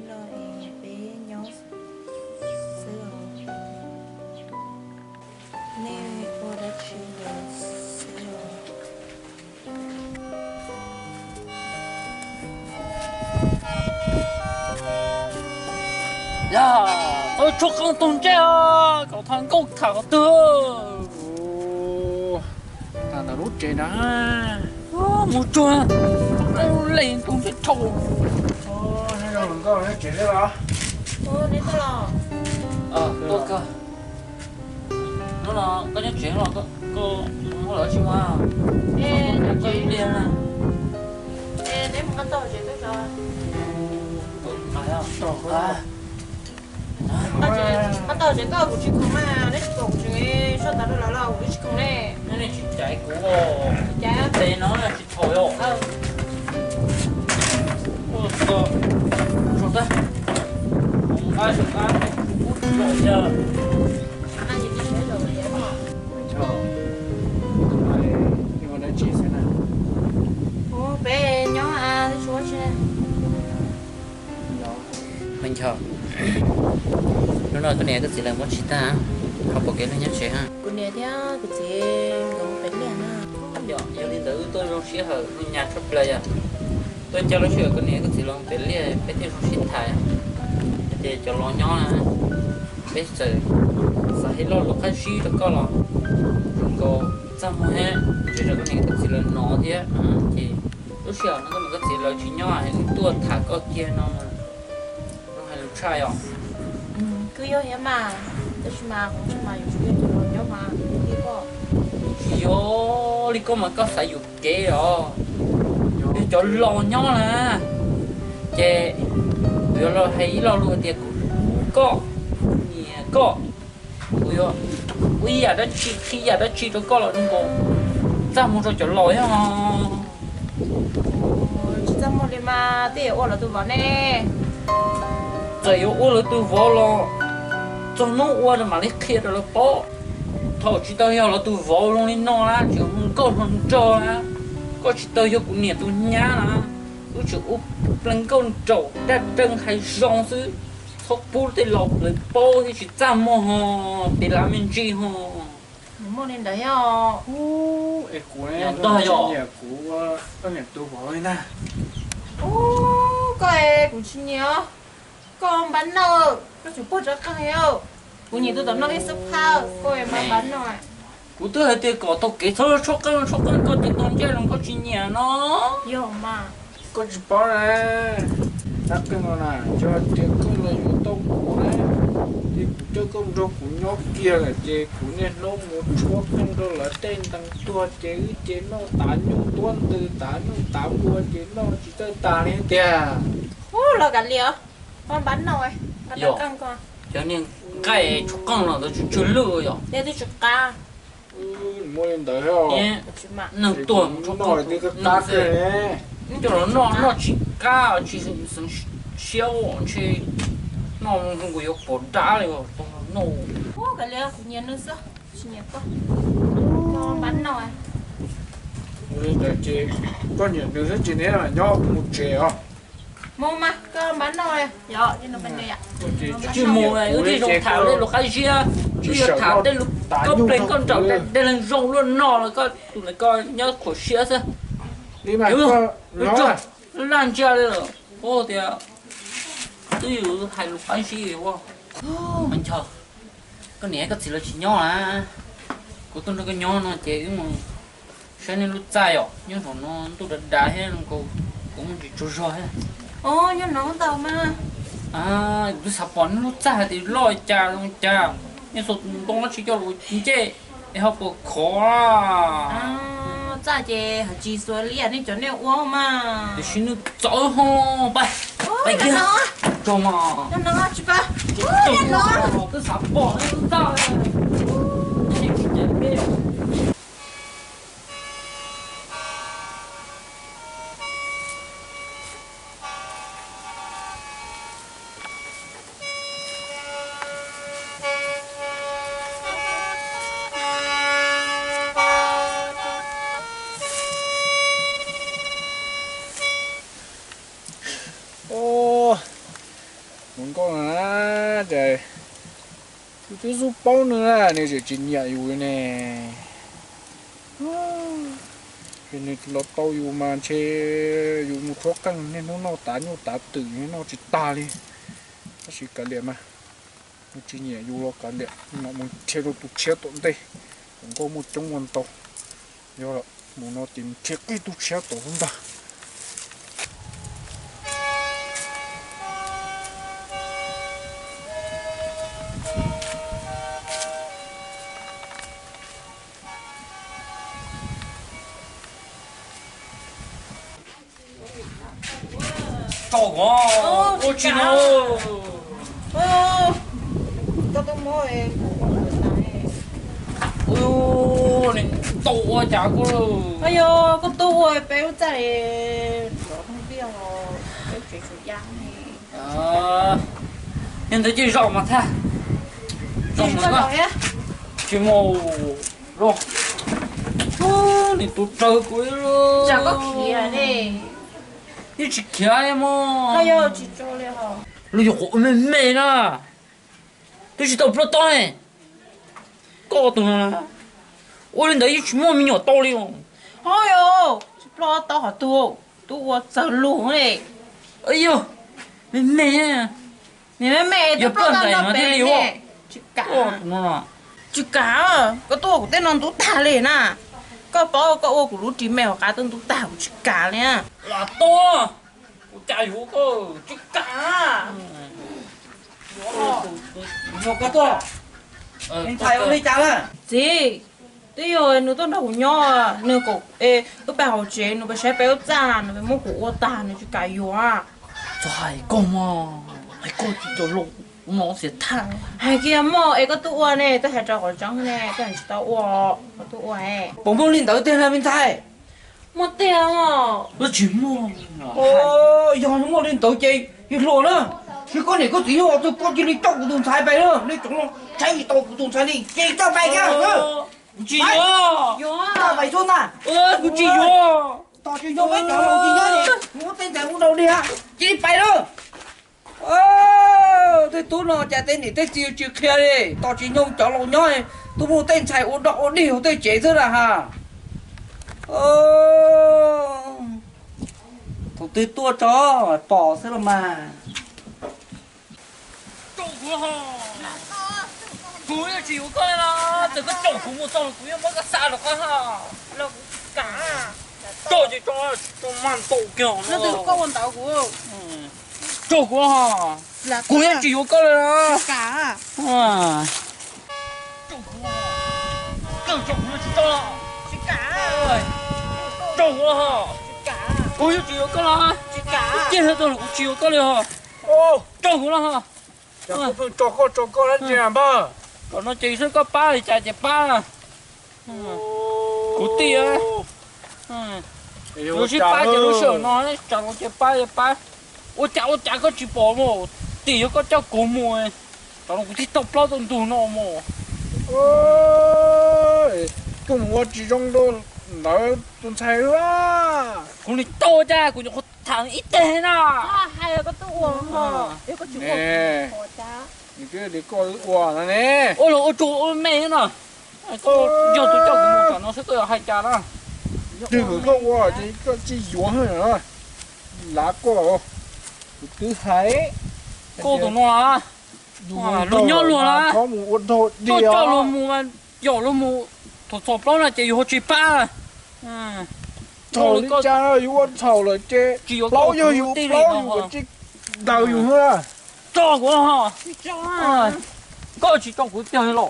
Los es peb nyob xwb os. Nej ua dab tsi los xwb os? Yog, tau tshuab qeej tug ntsej os, kom tham nkauj tham qhov twg. Tham ntawm lub tsev na. Mus tsuag, leej tug ntsej dhau. Neb zoo hluas nkauj, neb tsev thiab los? Neb tuaj los? Tuaj kawg. Hnub no koj nyob tsev los koj muaj lawv tsis muaj? Neb mus qab tau tsev koj, qab tau tsev koj kuv tsis khoom mas neb tsis khoom kuv tseem soj tas rau lawv los kuv tsis khoom ne. Nej tsis caiv kuv, caiv tes no tsis thaum yom. Zoo tag, nqa nqa ub lom yawg. Peb nyob tsis ua tsi. Me nchos, hnub no koj niam koj txiv lawv muab tsis tag, ho pom kev lub nyob tsev ha. Kuv niam thiab kuv txiv nkawd mus pem liaj na. Yog li ntawd wb tuaj zoo sij hawm nyuaj nyas tshaj plaws yom. Tuaj coj lub sij hawm koj niam koj txiv los pem liaj peb thiaj zoo sib tham. Ces cov laus nyob na, peb txawm xav hais loj lus qab zib rau koj los zoo nkaus txaj muag thiab, ntshe rau koj niam koj txiv lawv hnov thiab. Ces lub sij hawm no koj niam koj txiv lawv tsis nyob es wb tuaj tham koj kiag no mas zoo hais lus tshaj yom. Kuj yog thiab mas, tab sis mas qhov tseeb mas yuav tsum yog cov laus nyob mas thiaj koj. Tsis yog li koj mas koj xav yuam kev os. Yog cov laus nyob na, ces kuv yuav los hais ib lo lus hais tias kuv hlub koj, kuv nyiam koj, kuv yuav ua ib yam dab tsi qhib yam dab tsi rau koj los zoo nkaus txaj muag rau cov laus thiab. Tsis txaj muag li mas twb yuav ua lawv tus vauv ne. Txawm yuav ua lawv tus vauv los txog hnub ua mam li qhia rau lawv paub. Thaum tsis tau yog lawv tus vauv zoo li no na, tseem hu nkauj hluas nraug na, koj tsis tau yog kuv niam tus nyab na, wb tseem ua plees nkauj nraum daj deev hais zoo xwb. Txhob pub tej laus plawv paub thiab tsis txaj muag ho, pem lav me ntsis ho. Muaj li ntawd thiab. Es kuv, yog kuv ua koj niam tus vauv li ntag. Ub, koj es kuv tsis nyiam. Koj npab noj, koj tseem puag rov qeej. Kuv nyiam tus tom no ib xub phaj, koj es npab noj. Kuv twb hais tias kom tau kev txhob tshuab qeej tshuab qeej, koj ces tau ntsej los koj tsis nyiam no. Yog mas. Koj tsis paub na, rab qeej no na, yog tias koj los yuav tau kuv na, ces kuv coj koj mus nrog kuv nyob kiag lawm ces kuv niaj hnub mus tshuab qeej rau lawv tej ntees tuag ces wb ces noj tas nyuj tuab ntws tas nyuj tas npua ces noj tsis txawj tas li tiag. Ub, los kav liam, koj npab noj. Yog, cov niag nqaij tshuab qeej los ntawd tsw tsw lwj yom. Yog twb tsis qab. Muaj li ntawd thiab. Neeg tuag mus tshuab qeej twb qab kawg ne. Coj los noj noj tsis qab tsis xeev siab ua ntshe noj zoo nkaus yuav pom dab li noj. Ub, kav liam, kuv nyiam nws xwb, tsis nyiam koj. Koj npab noj. Ua li ntawd ces koj nyiam nws xwb ces neb nyob mus tsev os. Mus mas koj npab noj. Tsis mus, wb thiaj zoo tham tej lus qab zib, wb yuav tham tej lus koj plees koj nraum dej leeg zoo luaj no los koj tus ntawd koj nyob khuam siab xwb. Li mas koj laj ntsia li lawm, paub tias twb yus hais lus qab zib ua. Nchos, koj niam koj txiv lawv tsis nyob na, kuv tuaj nrog koj nyob no ces wb mus saib nej lub txaj yom, nyob saum no ntuj dav dav thiab zoo nkaus kuv muaj ntsis tsaug zog thiab. Nyob no ntau mas. Kuv twb xav pom nej lub txaj hais tias loj cas zoo cas, nej xuas tus ntoo dab tsi coj los ncej es ho puas khov. Txaj ces hais tsis xuas li nej cov nej ua mas. Tiam sis nws txawv ho, pab pab kiag tso mas. Twb xav pom nej lub txaj. Ub, Hluas nkauj na, ces yus twb xub paub nws na, nws tseem tsis nyiam yus ne. Ces nws los tau yus mas ntshe yus mus rhuav qeej niaj hnub noj tav nyuj tav twm noj tsis tag li. Tab sis kav liam mas, nws tsis nyiam yus los kav liam, mam mus nrhiav rau tus tshiab tom ntej. Hluas nkauj muaj coob muaj ntau, yog mus no ces nrhiav kiag tus tshiab tom ntag. Tso kuv, ua tsis no. Koj tuaj muab, tau ua cas koj. Yog koj tuaj ua peb ua txaj, yog ntawd ces zaum mas thaj, zaum mas, tsis mus los, nws tus raws kuv, yeej tsis khiav mog. Lub yuav qhuav ua me me na, twb tsis tau ploj tob. Koj tus no, ua li ntawd yeej tsis muaj me nyuam tau li os. Ho yog tsis ploj tau qhov twg, twb ua txawg lug li. Yog me me, me me twb ploj ntais no thiaj li ua. Tsis kam, tsis kam. Koj tuaj ua kuv tej no ntub tag li na. Koj paub koj ua kuv lub ris me hauv qab twb ntub tag, kuv tsis kam li. Lam tuaj, kuv cas yuav koj tsis kam. Koj tuaj, me ntxhais ua li cas na? Txiv, twb yog nws tuaj nrog kuv nyob, nws kom wb pais hauv tsev, nws pais saib peb ua txaj, nws pais muab kuv ua tag, nws tsis kam yuav. Txhob hais koj mog, hais koj tsis cov lus no xiam thaj. Hais kiag mog, es koj tuaj ua ne, twb hais rau qhov tseeb ne, twb hais tsis tau ua, koj tuaj ua. Puas muaj li ntawd tiag na me ntxhais? Muaj tiag mog. Tsis muaj. Yog muaj li ntawd ces yog hluas na, tsis koj niam koj txiv nyob ua txuj koj cia li coj kuv tus ntxhais pais na, nej tsoom no saib tsis tau kuv tus ntxhais li ces coj pais kiag. Kuv tsis yuav. Coj pais xwb ntag. Kuv tsis yuav. Tos tsis nyob peb cov laus tsis nyob, kuv muab tej ntxhais ua rau dig, cia li pais na. Tej tub no cas tej niam tej txiv tsis qhia li, tos tsis nyob cov laus nyob, twb muab tej ntxhais ua rau dig hauv tej tsev xwb na ha. Thaum twg tuaj tso pom xwb los mas. Kuv yeej tsis yuav koj li los, txawm koj coj kuv mus txog los kuv yeej muab koj xa rau qab ha. Tso ces tso, tsis tso mas ntaus kiag. Tso kuv, kuv yeej tsis yuav koj li los. Tso kuv, tso kuv, tso kuv, kuv yeej tsis yuav koj los. Ciaj hlo tau los kuv tsis yuav koj li os. Tso kuv los. Tso koj, tso koj, tso koj, tso koj. Kom no ces xwb koj pab li cas ces pab. Kuv tij, yuav sib pab ces lub sij hawm no tsam no ces pab ces pab. Ua cas ua cas koj tsis pom mus, tim yuav koj coj kuv mus, tsam no kuv thiaj tau plaub tau ntug no mus. Koj mus ua tsis zoo rau ntawd tus ntxhais a. Kuv nim tau cas kuv nyuam qhuav tham ib teg na. Hais koj twb ua, koj twb ua no ne. Ua los ua tsuag ua me no. Koj yog tus coj kuv mus tsam no xwb koj yuav hais cas na. Twg kom koj ua ces koj tsis yuav, lav koj, kuv twb hais. Koj tus no, luag nyob luag na, koj coj luag mus, yog luag mus thaum txog plaub na ces yus ho tsis pab. Thaum li cas yus ua txhaum lawm ces plaub yog yus, plaub yus tsis daws yus na. Tso kuv ho, koj tsis tso kuv tiag li los.